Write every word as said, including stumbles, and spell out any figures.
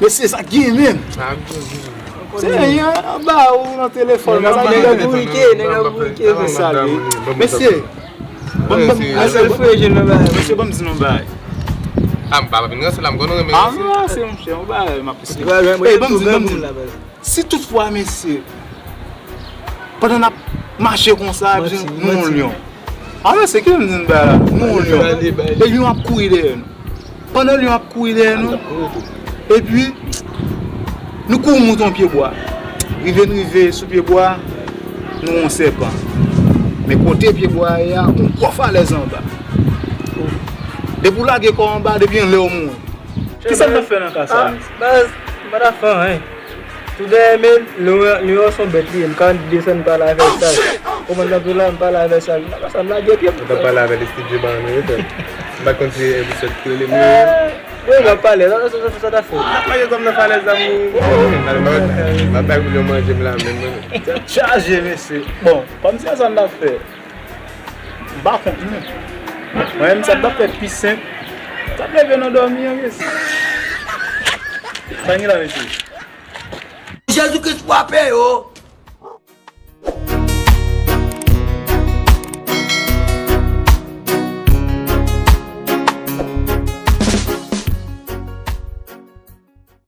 Mesye, sa k gen menm? Se anyen, anba ou nan telefòn. Nèg ap bourike, nèg ap bourike. Mesye, bon, bon, mesye, mesye, bon, m di nou bagay. Ah, m pa vin ranse la, m konn renmen ranse. Ah, ranse, monchè, yon bagay, m ap esplike. Ey, bon, m di, bon, m di. Si toutfwa, mesye, pandan n ap mache konsa, epi nou yon lyon. Ah, mesye, ki m di n bagay la? Nou yon lyon. E lyon ap kouri dèyè nou. Pandan lyon ap kouri dèyè nou, epi nou kouri monte yon pyebwa. Rive n rive sou pyebwa, nou wè yon sèpan. Men kote pyebwa a ye a, yon gwo falèz anba. Depi w lage kò w anba, depi anlè w mouri. Kisa n t ap fè nan ka sa, mesye? Baz, m pa t ap fè anyen. Tou dèyè men, lyon an se yon bèt li ye, m ka desann pale avè l sa. Kòmandan tou la, m pale avè l sa. M pa sa, m lage pye m. Ou t ap pale avè l, Steve Jobs, ann rete. M pa konn si episode ki rele m. Wi, m ap pale. Sa, sa, sa, sa t ap fè? M ap lage kò m nan falèz la, m mouri. M ap bay pou yo manje m la, menm mwen. Tèt chaje, mesye. Bon, kòm se sa n ap fè. M pa kont nou. Mwen menm, sa m t ap fè pi senp. M t ap leve nan dòmi an, mesye. Sa n gen la, mesye? Jezi Kris frape yo.